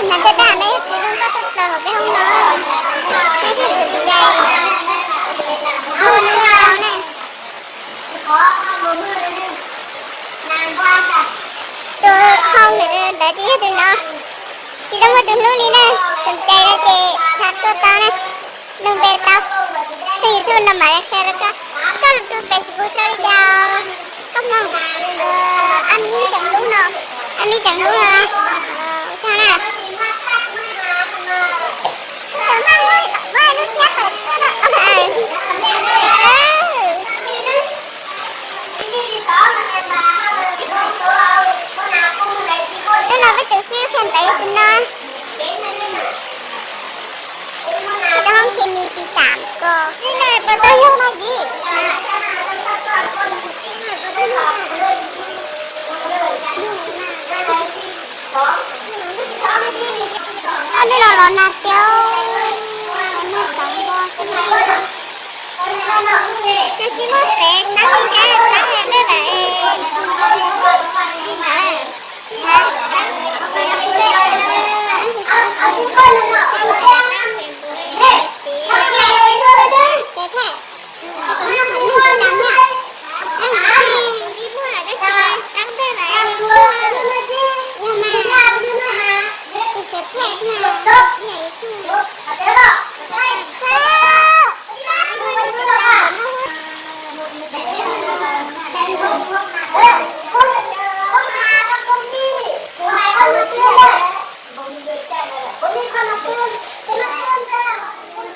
Nas caj dab no yog tus zoo nkauj tshaj plaws hauv peb hoob no, peb hoob tus cai, tus zoo nkauj ne. Tus hoo ntawd ces yog tus no, tsis tau muaj tus hlub li na, tus cai no ces tham tuaj tau na. Nug npe tau, xeem YouTube no mam li qhia rau koj. Koj lub tus Facebook sau li cas? Koj Hmoob, ab mib tseem hlub no, ab mib tseem hlub no, ua tsaug na. Hnub no peb tus xib hwb qhia ntawv tus no. Cov hoob khi mi pi xam ko. Puas tau yog no yim? Ob hnub no los nag tiag, nag tau npo, tsis muaj pem tab li tab tab li lawm.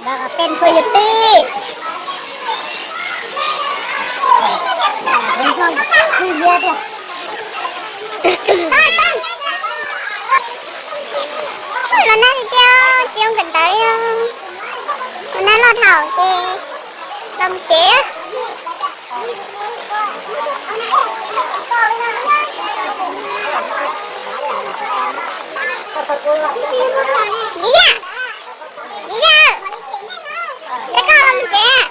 Ntawd qhov peb phooj ywg tij. Los nag tiag tiag tsis zoo kawm ntawv, los nag loj dhau ces los mus tsev. Yam, yam, es koj los mus tsev,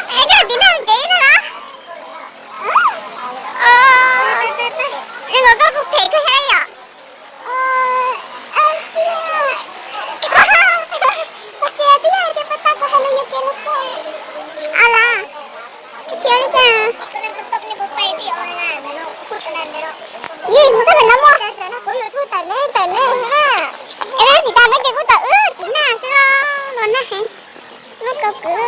es koj tiv nag mus tsev no los? Zoo nkaus koj kuj phem kawg thiab yom. Ua txiv twb yog tias puas tau kuv hais lus yuav kev no xwb. Au las, koj siab li cas? Yij, mus txog pem no muaj kuv YouTube tawm ne tawm ne na. Es tiv tas no ces kuv tawm wb tiv nag xwb los nag heev, tsis muaj kaus kwv.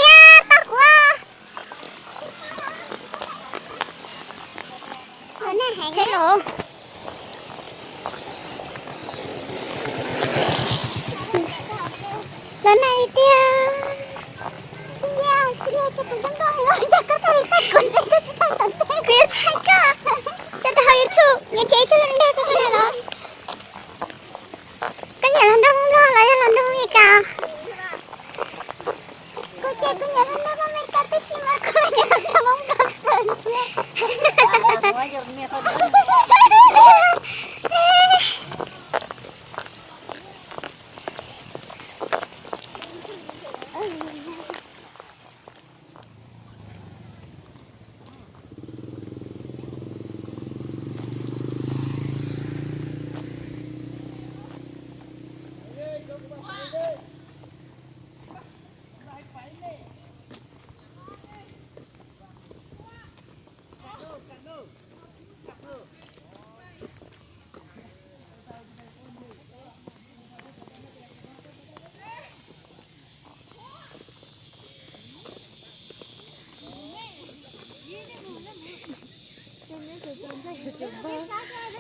Yaj, tau kuv. Los nag heev. Los nag li tiag. Xib Liaj, Xib Liaj, cas kuv zoo nkauj heev los cas koj tau li tag kuv ntxiv koj tsis tau tom ntej kuv yuav thaij koj tso rau hauv YouTube, nyias tsev ib tug zoo nraug rau koj na los. Koj nyiam hluas nraug Hmoob Nplog los yog hluas nraug Hmoob Meskas? Kuv ces kuv nyiam hluas nraug Hmoob Meskas tab sis mas kuv nyiam hluas nraug Hmoob Nplog xwb.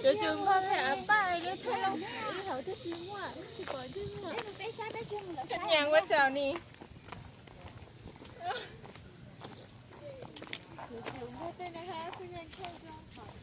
Yuav tsum npog pem av paj li thiaj li haum tib si muaj, tsis pom tib muaj. Nyiam ua tsaug ni. Yuav tsum npog tej no ha, xwb nyiam kho zoo.